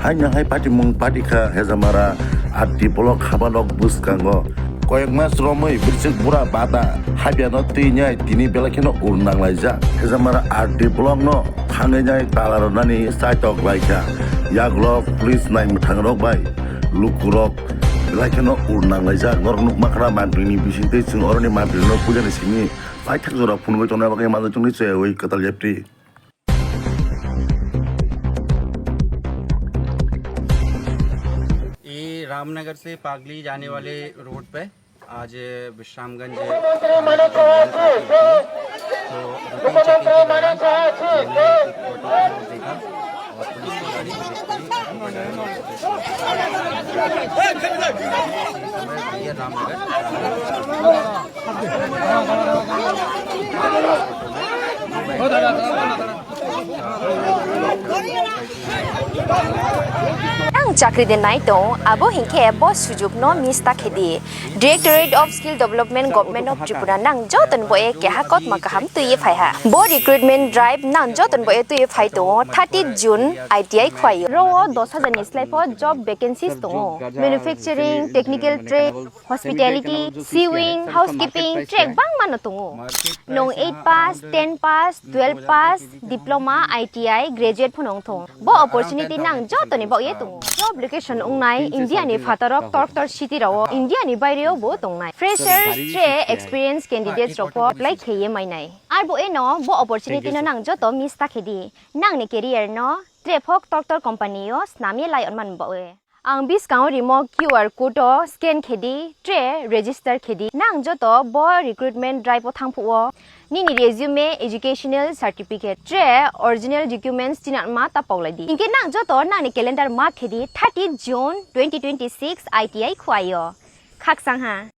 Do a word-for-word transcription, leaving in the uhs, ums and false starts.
Aini hai patimung pati kha Hejamara R D block habanok bwskango. Koyek mas romwi bwswk bura bata habiano twi nai tini belai kheno ur nanglaijak. Hejamara R D block no thangwi nai tala rwnani chaitok lai kha. Yagulo police nai mwthang rok bai lukurok belai kheno ur nanglaijak. Norok nukma khna mantri ni bising tei chwng oroni mantri no puja ni simi paithak jora phunugwi tongna bagwi manwi chongni chaywi kwtal yapri. ये रामनगर से पागली जाने वाले रोड पे आज विश्रामगंज, तो routine checking के दौरान हमने एक ऑटो को देखा और पुलिस की गाड़ी को देखते हुए ऑटो को पकड़ा। समय भैया Ramnagar. Ang chakri de nai tong, abo hinkhe bo sujukno miss ta khe di. Directorate of Skill Development, Government of Tripura nang jotoni bo e keha kotma kaham twi ye phai ha. Bo recruitment drive nang jotoni bo e twi ye phai tongo, thirty June I T I khwlai o. Ro o dos hajar ni slai pho job vacancies tongo. Manufacturing, technical trade, hospitality, sewing, housekeeping, trade bangma no tongo. Nong eight pass, ten pass, twelve pass, diploma, I T I, graduate phano wng thung. Bo opportunity nang jotoni bo ye tongo. Job location wngnai India ni phataro ktor ktor city rao, India ni baireo bo tongnai. Freshers, tre experience candidates rok pho apply khe ye mainai. Arbo eno bo opportunity no nang joto miss ta khe di. Nang ni career no tre pho ktor ktor company o snam ye lai onman bo e. Ang biskango rimo Q R code o scan khe di, tre register khe di. Nang joto bo recruitment drive o thang phuo, nini resume, educational certificate, tre original documents tinanma ta paulai di. Hinkhe nang joto nangni calendar mark khe di, thirty June twenty twenty-six I T I khwlai o. Khaksang ha.